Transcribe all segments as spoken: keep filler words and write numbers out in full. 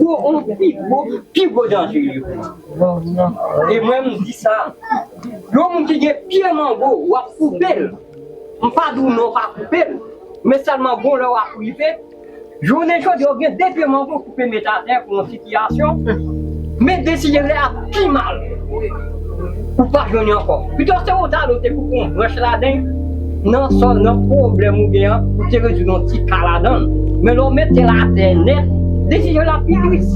Yon pi gwo, pi gwo danje li ye pou mwen. E mwen, m di sa, yon moun ki gen pye mango, w ap koupe l. M pa di w non, pa koupe l. Men sèlman, gon lè w ap rive, jounen jodi, yo gen de pye mango koupe met atè pou yon sitiyasyon. Men desizyon la pi mal. Ou pa jwenn ankò. Pito se ou ta dwe te koupe yon branch ladan, nan sòl, nan pwoblèm ou gen an, ou te rezoud yon ti ka ladan l. Men lè w mete l atè nèt, desizyon la pi tris.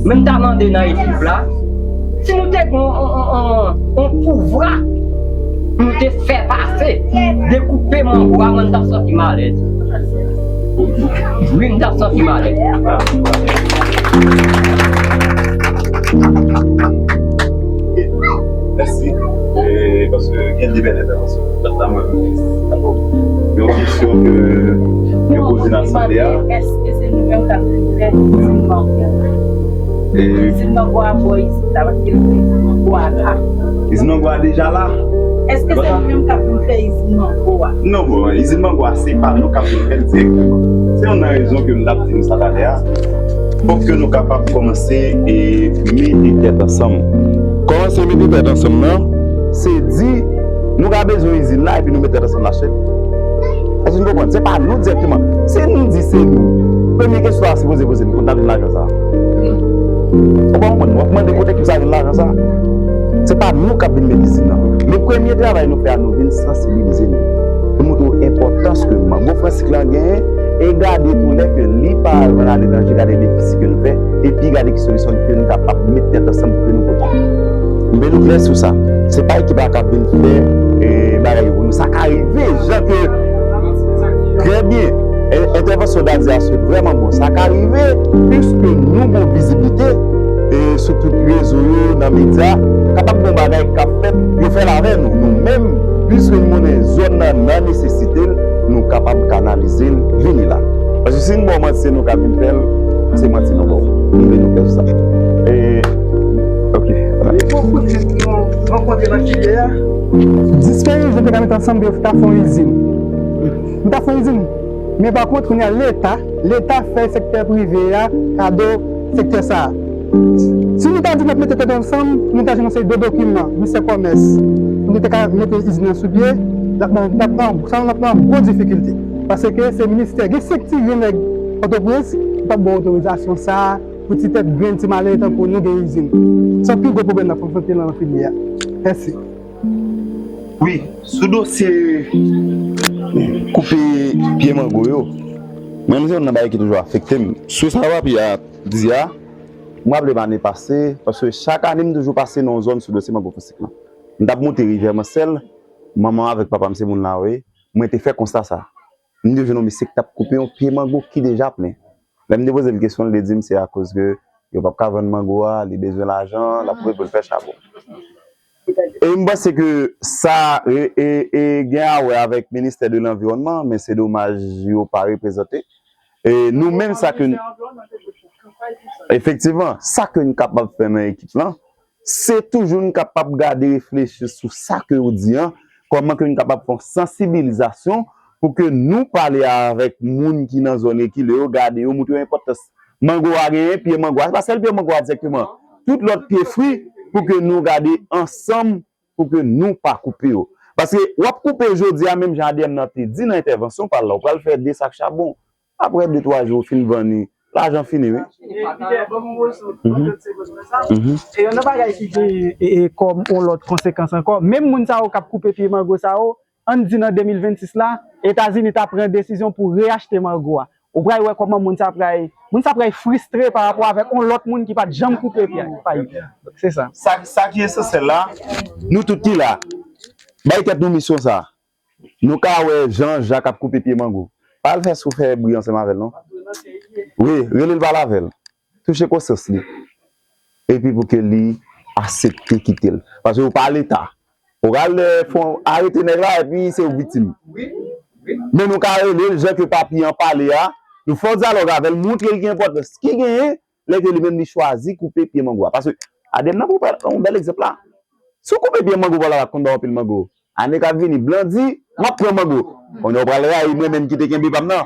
Men m ta mande nan ekip la, si nou te gen yon, yon, yon, yon, yon pouvwa, nou te fè pase, dekoupe mango a, mwen, m t ap santi m alèz. Wi, m t ap santi m alèz. Mèsi. E, paske gen de bèl entèvansyon. Dakò. Yon kesyon ke yo poze nan asanble a. Èske se nou menm k ap vin fè izin mango? E, izin mango a bò isit la, paske l fè izin mango a la. Izin mango a deja la. Èske se nou menm k ap vin fè izin mango a? Non, bon, izin mango a, se pa nou k ap vin fè l dirèkteman. Se youn nan rezon ke m t ap di nou sa talè a. Fòk ke nou kapab kòmanse e mete tèt ansanm. Kòmanse mete tèt ansanm nan, se di nou ka bezwen izin la epi nou met tèt ansanm n achte l. Èske nou konprann? Se pa nou dirèkteman. Si nou di se nou, premye kesyon a sipoze poze nou, kote n ap jwenn lajan sa a? Ou pa konprann? W ap mande kote ekip sa a jwenn lajan sa a? Se pa nou k ap vin met izin nan. Men premye travay nou fè a, nou vin sansibilize nou. Nou montre w enpòtans ke mango fransik lan genyen e gade tou lè ke li pa al vann aletranje, gade benefisi ke nou fè, epi gade ki solisyon ke nou kapab met tèt ansanm pou ke nou pote. M vle nou klè sou sa. Se pa ekip la k ap vin fè, e, bagay yo pou nou. Sa ka rive, jan ke, trè byen, e, entèvansyon Daddy a sot vrèman bon. Sa ka rive, piske nou gon viziblite, e, sou tout rezo yo, nan medya, kapab gon bagay k ap fèt, yo fè l avè nou. Nou menm, piske nou konnen zòn nan nan nesesite l, nou kapab kanalize l vini la. Paske si n ba w manti, se nou k ap vin fè l, se manti nou ba w. M vle nou klè sou sa. E, ok. Li poko fèt nou rankontre nan filye a. Dis peyizan te ka met ansanm pou yo ta fè yon izin. Nou ta fè yon izin. Men pa kont, kounye a, Leta, Leta fè sektè prive a kado sektè sa a. Si nou ta di n ap mete tèt ansanm, nou ta jwenn yon seri de dokiman, Ministè Kòmès, pou nou te ka mete izin nan sou pye, n ap nan, n ap nan, sa n ap nan gwo difikilte. Paske se ministè, gen senk ti grenn nèg Pòtoprens ki p ap ba w otorizasyon sa a pou ti tèt grenn ti malere tankou nou gen izin. Se pi gwo pwoblèm n ap konfwonte nan filye a. Mèsi. Wi, sou dosye koupe pye mango yo, mwen menm se youn nan bagay ki toujou afekte m. Sou sa Papi a di a, m raple m ane pase, paske chak ane m toujou pase nan yon zòn sou dosye mango fransik lan. M t ap monte Rivyè Mansèl, manman avèk papa m se moun la yo ye, mwen te fè konsta sa. M te jwenn yon mesye ki t ap koupe yon pye mango ki deja plen. Lè m te poze l kesyon, li te di m se akoz ke yo p ap ka vann mango a, li bezwen lajan, l ap koupe pou l fè chabon. E m panse ke sa e, e, e gen a wè avèk Ministè de Lanviwònman, men se domaj yo pa reprezante. E nou menm sa ke n, efektivman, sa ke n kapab fè nan ekip lan, se toujou n kapab gade, reflechi sou sa ke w di an, kòman ke n kapab fè yon sansibilizasyon pou ke nou pale avèk moun ki nan zòn rekile yo, gade yo, montre yo enpòtans mango a genyen, pye mango a, se pa sèl pye mango a dirèkteman, tout lòt pye fwi, pou ke nou gade ansanm, pou ke nou pa koupe yo. Paske w ap koupe jodi a, menm jan A D M nan te di nan entèvansyon pa l la, ou pral fè de sak chabon. Apre de twa jou, ou fin vann li, lajan fini, wi. Mhm. Mhm. E youn nan bagay ki gen, e, e, kòm yon lòt konsekans ankò, menm moun sa yo k ap koupe pye mango sa yo, ann di nan de mil vennsis la, Etazini ta pran desizyon pou reyachte mango a. Ou pral wè kòman moun sa pral, moun sa pral fristre pa rapò avèk yon lòt moun ki pa t janm koupe pye a. Se sa. Sa, sa ki esansyèl la, nou tout ki la, bay tèt nou misyon sa. Nou ka wè jan Jak ap koupe pye mango. Pa al fè sou fè bri ansanm avè l, non. Wi, rele l pale avè l. Touche konsyans li. Epi pou ke li aksepte kite l. Paske ou pa Leta. Ou pral, eh, fè yon arete nèg la, epi se ou viktim. Men nou ka rele l, jan ke papi an pale a, nou fè yon dyalòg avè l, montre l ki enpòtans ki genyen, lè ke li menm li chwazi koupe pye mango a. Paske A D M nan pou pran yon bèl egzanp la. Si w koupe pye mango pa w la, pa t konn ba w anpil mango. Ane k ap vini, blan di, m ap pran mango. Kounye a w pral rayi mwen menm ki te kenbe pa m nan.